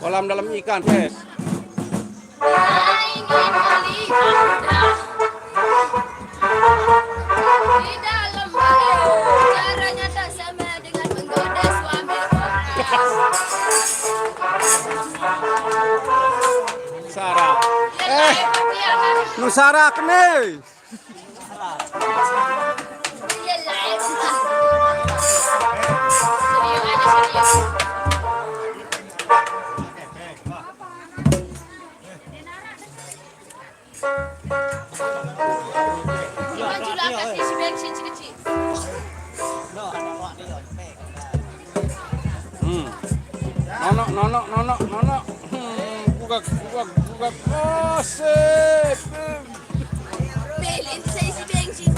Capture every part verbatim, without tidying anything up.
Kolam dalam ikan, guys. Sarah. Eh, nu Sarah kene. Hmm. Nono, nono, nono, nono. Hmm, gugak, gugak, gugak. Asik. Belin saya si bensin.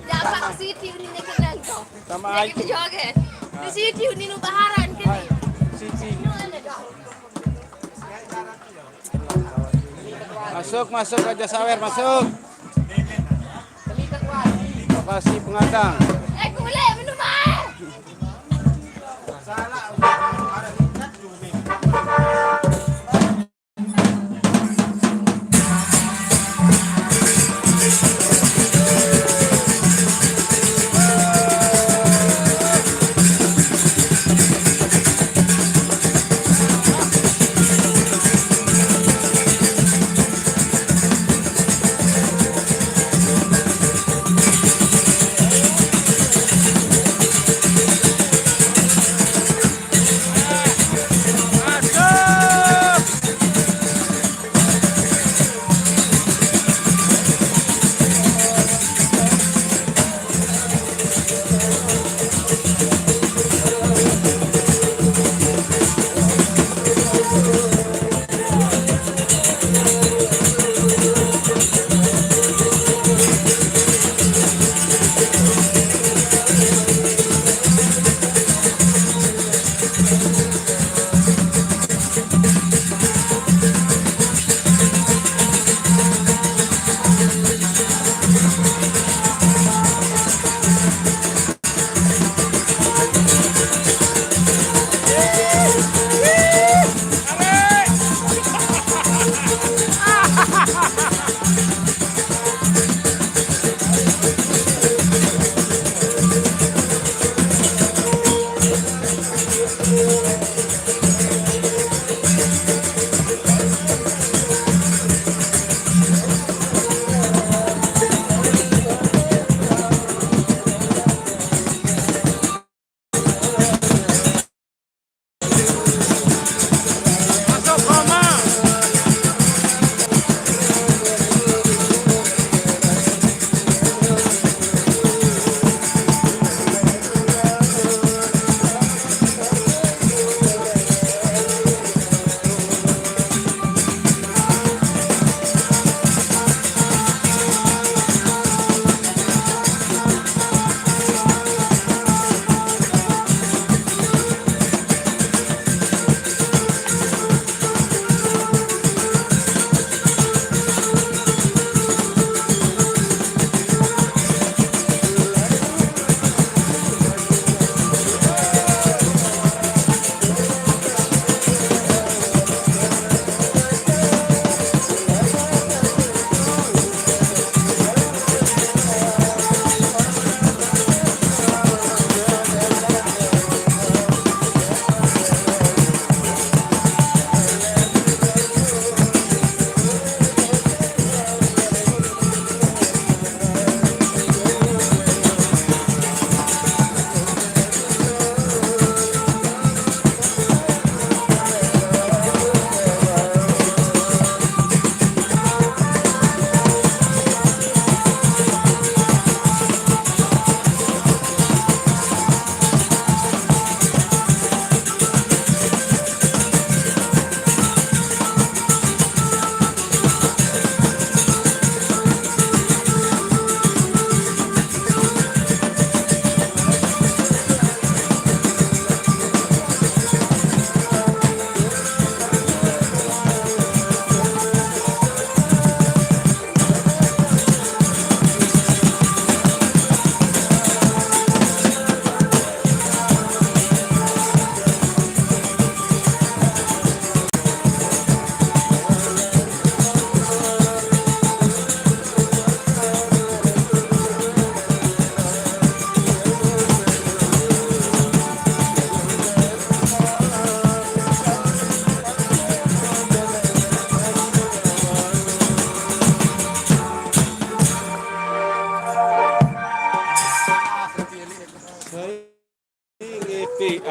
Dapat Siti uni ni kenal kau. Sama Aiki. Joget. Di Siti uni nu baharan kene. Siti. Masuk, masuk Raja Sawer, masuk. Lokasi pengadang. Eh, kulit minum air.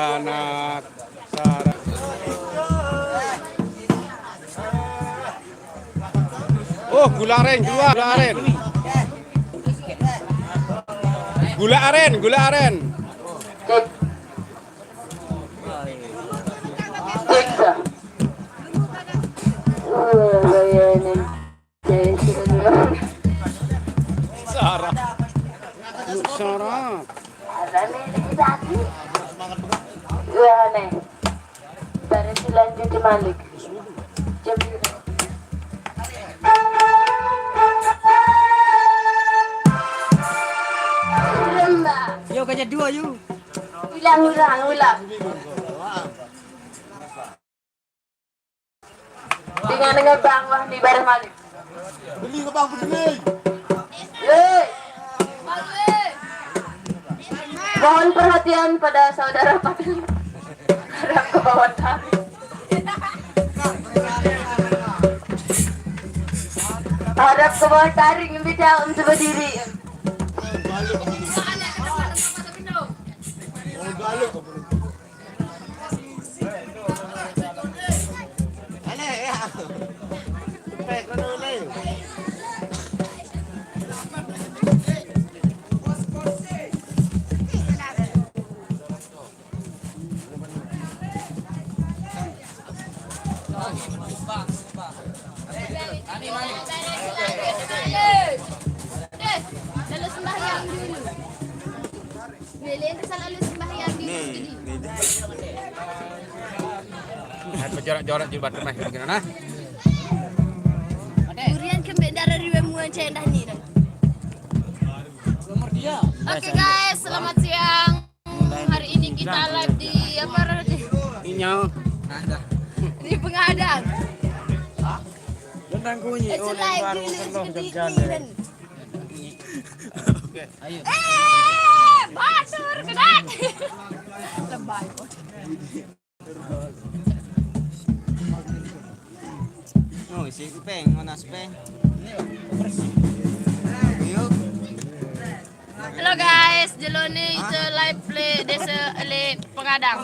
Anak Sarah. Oh, gula aren, gula, gula aren. Gula aren, gula aren. Sarah. Sarah. Wah, nih. Dari lanjut di Malik. Jam Lembah. Yo, kaca dua, yo. Ulang, ulang, ulang. Dengan, dengan Bang Wahdi bareng Malik. Beli ke Bang Putri. Hei. Mohon perhatian pada saudara Fadli. Harap ke bawah taring. Harap ke bawah taring, minta untuk berdiri. Nih, nih. Nah, jorok-jorok jilbab rumah begini, nah. Durian kembek darah riwe muan cendah ni dah. Oke guys, selamat siang. Hari ini kita live di apa, Rodi? Inyal. Di Pengadang. Tentang kunyi. It's oh, like baru ini sedikit. Oke. Ayo. Eh, batur kedat. Lebay. Oh, si Upeng, mana si Upeng? Ayo. Halo guys, jelo ni ite live le desa le Pengadang.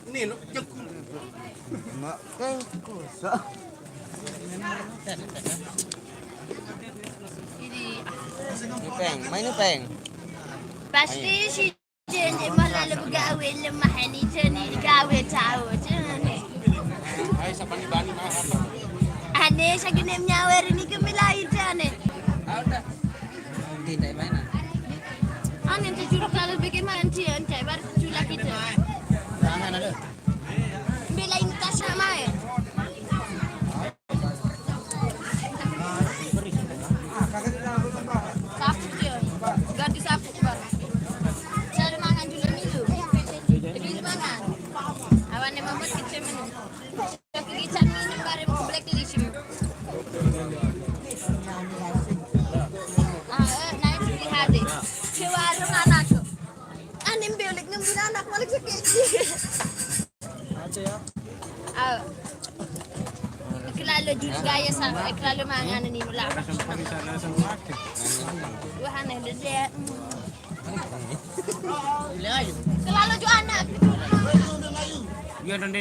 Ini lo jekul. Mak, eh, kusa. Ini Upeng, main Upeng. Pasti si Jen, Jen malah le begawe lemah ni, Jen ni gawe tahu, Jen ni. Hai, siapa ni bani mah? Ane, saya gini menyawer ni kemilai, Jen ni. Tidak main. Ane, tu juru kalau bagaimana dia, Jen, baru tu lagi tu. Jangan ada. Bila ini tas nak main. Sapu dia. Ganti sapu baru. Saya ada mangan juga ni tu. Jadi mangan. Awan ni membuat kita minum. Kita pergi cari minum bareng black list ni. Ah, eh, naik beli hade. Ke warung anak tu. Anim belik ngembil anak malik sakit. Aw. Kelalo jus gaya sa, eh, kelalo mangan ni mula. Wah, aneh dede. Kelalo ju anak. Iya, dan dene